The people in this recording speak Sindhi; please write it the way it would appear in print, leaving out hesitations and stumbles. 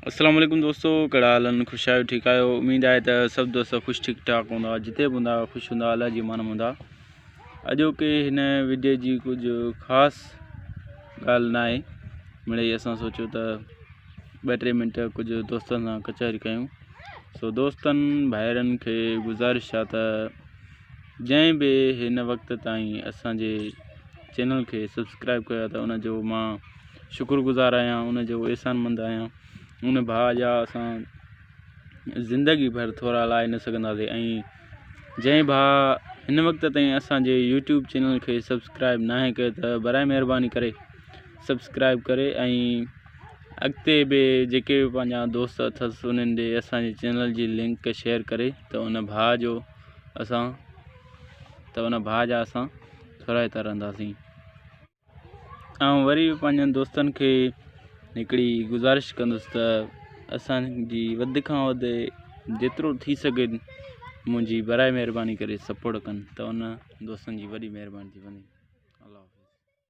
السلام عليڪم دوستو ڪهڙا حال آهن خوش آهيو ٺيڪ آهيو اميد آهي ته سڀ دوست خوش ٺيڪ ٺاڪ هوندا جتي به هوندا خوش هوندا الله جي امان ۾ هوندا اڄوڪي هن وڊيو جي ڪجهه خاص ڳالهه نه آهي مڙئي اسان سوچيو ته ٻه ٽي منٽ ڪجهه دوستن سان ڪچهري ڪيون سو دوستن ڀائرن کي گذارش آهي ته جنهن به هن وقت تائين اسانجي چينل کي سبسڪرائب ڪيو آهي ته ان جو مان شڪر گذار آهيان ان جو احسان مند آهيان ان ڀاء جا اسان زندگي ڀر ٿورا لاهي نه سگهنداسين ۽ جنهن ڀاء هن وقت تائين اسانجي يوٽيوب چينل کي سبسڪرائب ناهي ڪيو ته برائي مهرباني ڪري سبسڪرائب ڪري ۽ اڳتي به جيڪي به پنهنجا دوست اٿس انهن ڏي اسانجي چينل جي لنڪ شيئر ڪري ته ان ڀاء جو اسان ته ان ڀاء جا اسان ٿورائتا رهنداسين. آئون وري به پنهنجن دوستن کي هڪڙي گذارش ڪندس ته اسان جي وڌ کان وڌ جيترو ٿي سگهي منهنجي برائي مهرباني ڪري سپورٽ ڪن ته ان دوستن جي وڏي مهرباني ٿي ويندي. الله حافظ.